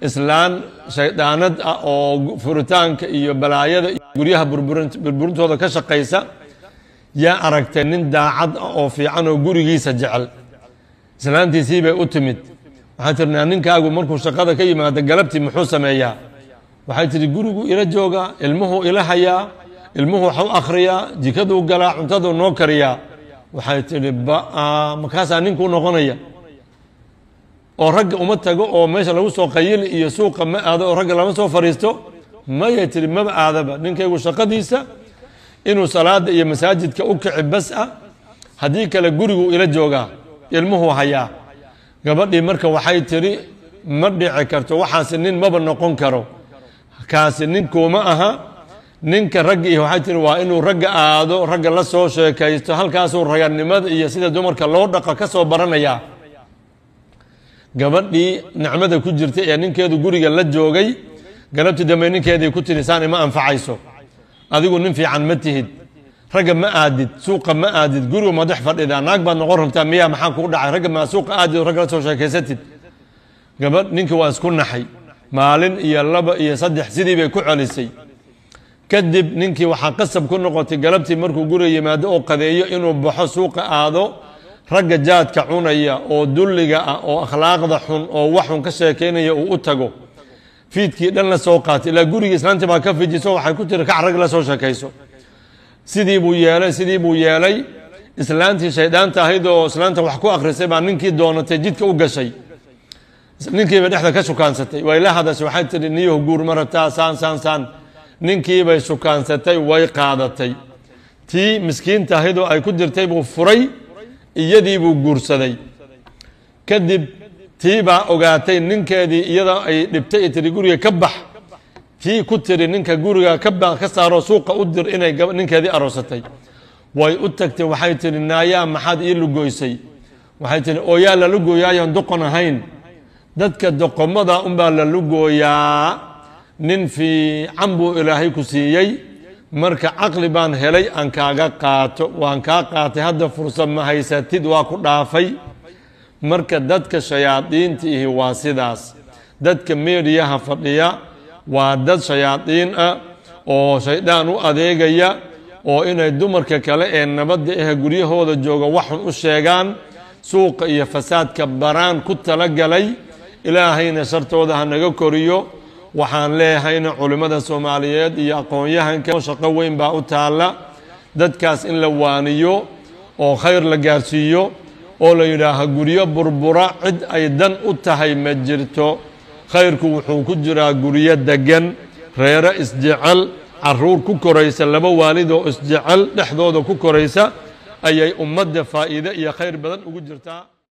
Islaan shayddaanad ah oo furitaanka iyo balaayada guryaha burburintooda ka shaqaysa yaa aragtay nin daacad ah oo fiican oo gurigiisa jecel. Islaantiisii bay u timid. Waxay tihi, naa, ninkaagu markuu shaqada ka yimaado galabtii muxuu sameeyaa? Waxay tihi, gurigu ila joogaa, ilmuhuu ila hayaa, ilmuhu wax u akhriyaa, jikaduu galaa, cuntaduu noo kariyaa. Waxay tidhi, ba markaasaa ninkuu noqonaya oo ragga uma tago oo meesha lagu soo qayili iyo suuqa ma aado oo ragga lama soo fariisto? Mayay tihi, maba aadaba. Ninkaygu shaqadiisa inuu salaada iyo masaajidka u kici bas ah, haddii kale guriguu ila joogaa, ilmuhuu hayaa. Gabadhii marka waxay tidhi, ma dhici karto waxaasi, nin maba noqon karo kaasi, ninkuuma aha. Ninka ragga iyo, waxay tihi, waa inuu ragga aado, ragga la soo sheekaysto, halkaasuu raganimada iyo sida dumarka loo dhaqo ka soo baranayaa. Gabadhii nicmada ku jirtay ee ninkeedu guriga la joogay, galabtii dambe ninkeedii ku tiri, saan ima anfacayso, adigu nin fiican ma tihid, ragga ma aadid, suuqa ma aadid, guriga ma dhex fadhidaa, naag baad noqon rabtaa miyaa? Maxaa kugu dhacay? Ragga maa suuqa aadid oo ragga la soo sheekaysatid? Gabadh ninkii waa isku naxay. Maalin iyo laba iyo saddex sidii bay ku celisay. Kadib ninkii waxaa qasab ku noqotay galabtii markuu guriga yimaado oo qadeeyo inuu baxo, suuqa aado, ragga jaadka cunaya oo dulliga ah oo akhlaaqda xun oo waxun ka sheekeynaya uu u tago, fiidkii dhan la soo qaatay. Ilaa gurigii islaantii baa ka fijiso, waxay ku tiri, kac, rag la soo sheekayso. Sidii buu yeelay, sidii buu yeelay. Islaantii shayddaanta ahayd oo islaanta wax ku akhrisay baa ninkii doonatay, jidka u gashay, ninkiibay dhexda ka shukaansatay. Way la hadashay, waxay tihi, niyahu, guur ma rabtaa? Saan saan saan. Ninkiibay shukaansatay, way qaadatay. Tii miskiinta ahayd oo ay ku jirtay buu furay, iyadii buu guursaday. Kadib tii baa ogaatay ninkeedii iyada ay dhibtay ee tiri, guriga ka bax, tii ku tiri ninka guriga ka saaroo suuqa u dir, inay ninkeedii aroosatay. Way u tagtay, waxay tihi, naayaa, maxaad ii lugoysay? Waxay tihi, oo yaa la lugooyaayoon doqon ahayn? Dadka doqomada unbaa la lugooyaa. Nin fiican buu Ilaahay ku siiyey, marka caqli baan helay aan kaaga qaato, waan kaa qaatay, hadda fursad ma haysatid, waa ku dhaafay. Marka dadka shayaadiinta ihi waa sidaas. Dadka meediyaha fadhiya waa dad shayaadiin ah oo shaydaan u adeegaya oo inay dumarka kale ee nabadda ah guryahooda jooga waxun u sheegaan, suuqa iyo fasaadka baraan ku talagalay. Ilaahayna shartooda ha naga koriyo. Waxaan leehayna culimmada Soomaaliyeed iyo aqoon-yahanka shaqo weyn baa u taalla, dadkaas in la waaniyo oo khayr la gaarsiiyo oo la yidhaaha, guryo burbura cid ay dan u tahay ma jirto. Khayrku wuxuu ku jiraa guryo degan, reero isjecel, caruur ku koraysa laba waalidoo isjecel dhexdooda ku koraysa ayay ummadda faa'iide iyo khayr badan ugu jirtaa.